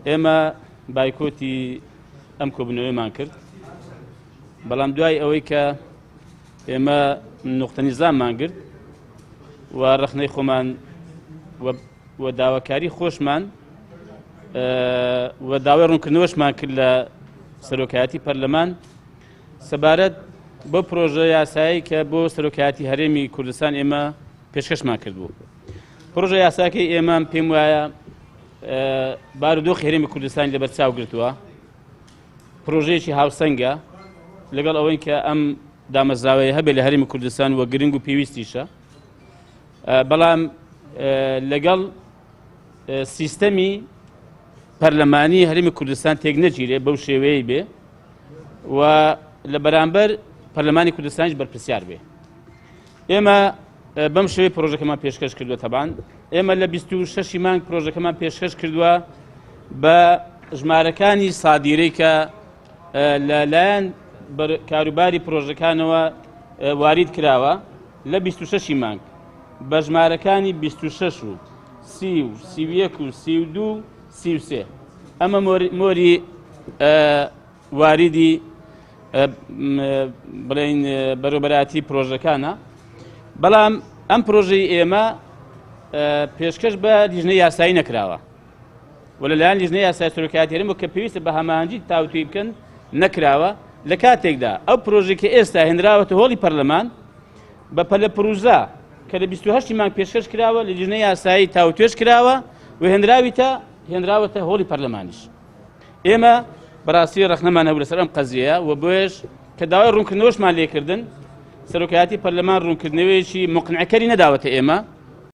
ئێمە بایکۆتی ئەم کۆبوونەوەیمان کرد، بەڵام دوای ئەوەی کە ئێمە نوقتە نیزاممان گرت و ڕەخنەی خۆمان و داواکاری خۆشمان و داوای ڕوونکردنەوەشمان کرد لە سەرۆکایەتی پەرلەمان سەبارەت بۆ پرۆژە یاسایی کە بۆ سەرۆکایەتی هەرێمی کوردستان ئێمە پێشکەشمان کردبوو. پرۆژە یاساکەی ئێمە پێم وایە بارودۆخی هەرێمی کوردستانی لەبەرچاو گرتووە، پرۆژەیەکی هاوسەنگە لەگەڵ ئەوەی کە ئەم دامەزراوەیە هەبێت لە هەرێمی کوردستان و گرنگ و پێویستیشە، بەڵام لەگەڵ سیستەمی پەرلەمانی هەرێمی کوردستان تێک نەگیرێ بەو شێوەیەی بێ و لە بەرامبەر پەرلەمانی کوردستانیش بەرپرسیار بێ. ئێمە بەم شێوەی پرۆژەکەمان پێشکەش کردووە. تەبان ئێمە لە 26 مانگ پرۆژەکەمان پێشکەش کردووە بە ژمارەکانی سادیرەی کە لەلایەن کاروباری پرۆژەکانەوە وارید کراوە لە 26 مانگ بە ژمارەکانی 26 و 30 و 31 و 32 و 33. ئەمە مۆری واریدی بڵێین بەرۆبەراتی پرۆژەکانە. بەڵام ئەم پرۆژەی ئێمە پێشکەش بە لیژنەی یاسایی نەکراوە و لەلایەن لیژنەی یاسای سەرۆکایەتی هەرێم کە پێویستە بە هەماهەنگی تاوتوێی بکەن نەکراوە. لە کاتێکدا ئەو پرۆژەی کە ئێستا هێنراوەتە هۆڵی پەرلەمان بە پەلە پروزە کە لە 28 مانگ پێشکەش کراوە لە لیژنەی یاسایی تاوتوێژ کراوە و هێنراوەتە هۆڵی پەرلەمانیش. ئێمە بەڕاستی ڕەخنەمان هەبوو لەسەر ئەم قەزیەیە و بۆیەش کە داوای ڕوونکردنەوەشمان لێکردن سەرۆکایەتی پەرلەمان ڕوونکردنەوەیەکی مقنعکەری نەداوەتە ئێمە.